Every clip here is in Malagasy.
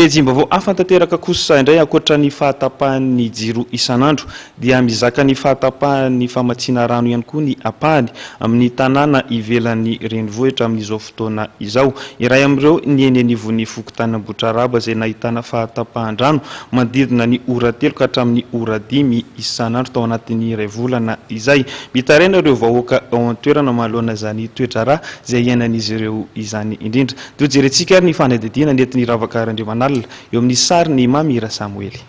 Pejim-baovao hafa tanteraka kosa indray, ankoatra ny fahatapahan'ny jiro isan'andro dia mizaka ny fahatapahan'ny famatsiana rano ihany koa ny ampahany amin'ny tanàna ivelan'ny renivohitra amin'izao fotoana izao. Iray amin'ireo ny eny anivon'ny fokontanin'Ambohitrarahaba izay nahitana fahatapahan-drano manodidina ny ora 3 ka hatramin'ny ora 5 isan'andro tao anatin'ny iray volana izay. Mitaraina ireo vahoaka ao an-toerana manoloana izany toe-draharaha izay iainan'izy ireo izany indrindra. Dia hojerentsika ary ny fanadihadiana nentin'i Ravaka Randriamanalina eo amin'ny sarin'i Mamy Rasamoely.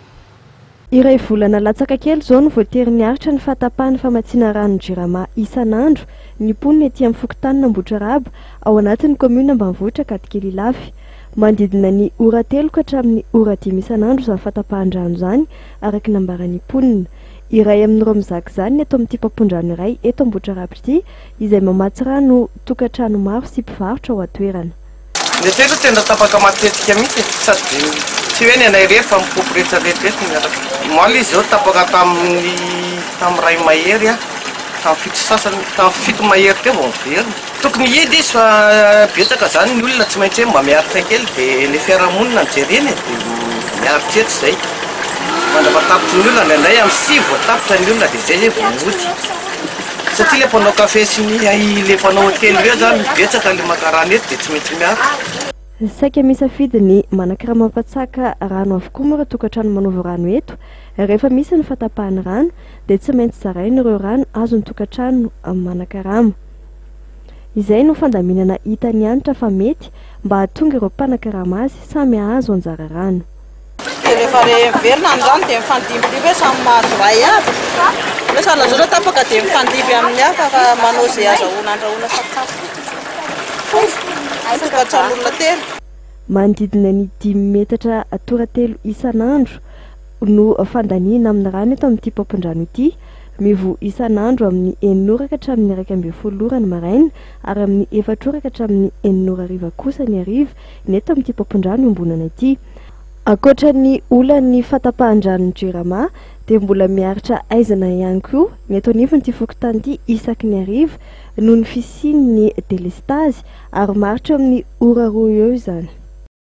Iray volana latsaka kely izao no voatery niaritra ny fahatapahan'ny famatsiana rano Jirama isan'andro ny mponina ety amin'ny fokontanin'Ambohitrarahaba ao anatin'ny kaominina ambanivohitra Ankadikely Ilafy. Manodidina ny ora 3 ka hatramin'ny ora 5 isan'andro izany fahatapahan-drano izany araka ny nambaran'ny mponina. Iray amin'ireo mizaka izany ny eto amin'ity mpampondrano iray eto Ambohitrarahaba ity izay mamatsy rano tokantrano maro sy mpivarotra ao an-toerana. Ny aty aloha tena tapaka matetika mihitsy e, sady tsy hoe ny anay irery fa mipopy rehetra rehetra eto miaraka. Omaly izy izao tapaka tamin'ny tamin'ny iray mahery an, tamin'ny fito sy sasany, tamin'ny fito mahery teo vao niverina. Tokony hihidy izy fa betsaka izany ny olona tsy maintsy hoe mba miaritra kely dia ilay fiarahamonina no jerena e, dia miaritra eto izay. Mandra-pahatapitry ny olona, indraindray amin'ny 9 vao tapitra ny olona dia izay izay vao mody. Satria le mpanao café sy ny le mpanao hotely ireo zany betsaka le maka rano eto dia tsy maintsy miaritra. Saika misafidy ny manakarama-mpatsaka rano avokoa moa ireo tokantrano manovo rano eto. Rehefa misy ny fahatapahan'ny rano dia tsy maintsy zaraina ireo rano azon'ny tokantrano manakarama. Izay no fandaminana hitan'i Hanitra fa mety mba hahatonga ireo mpanakarama azy samy hahazo anjara rano. Dia rehefa re miverina ny rano dia mifandimby hoe samy mahazo iray avy. Hoe sahala zao tapaka dia mifandimby amin'ny hafa fa manao izay azahoana andrahoana sakafo. Folo, tokantran'olona telo. Manodidina ny dimy metatra toratelo isan'andro no fandaniana amin'ny rano eto amin'ity paompin-drano ity. Mivoha isan'andro amin'ny enina ora ka hatramin'ny 11 ora ny maraina ary amin'ny efatra ora ka hatramin'ny enina ora hariva kosa ny hariva ny eto amin'ity paompin-drano iombonana ity. Ankoatra ny olan'ny fahatapahan-dranon'ny Jirama dia mbola miaritra haizina ihany koa ny eto anivon'ity fokontany ity isaky ny hariva noho ny fisian'ny delestazy ary maharitra eo amin'ny ora roa eo izany.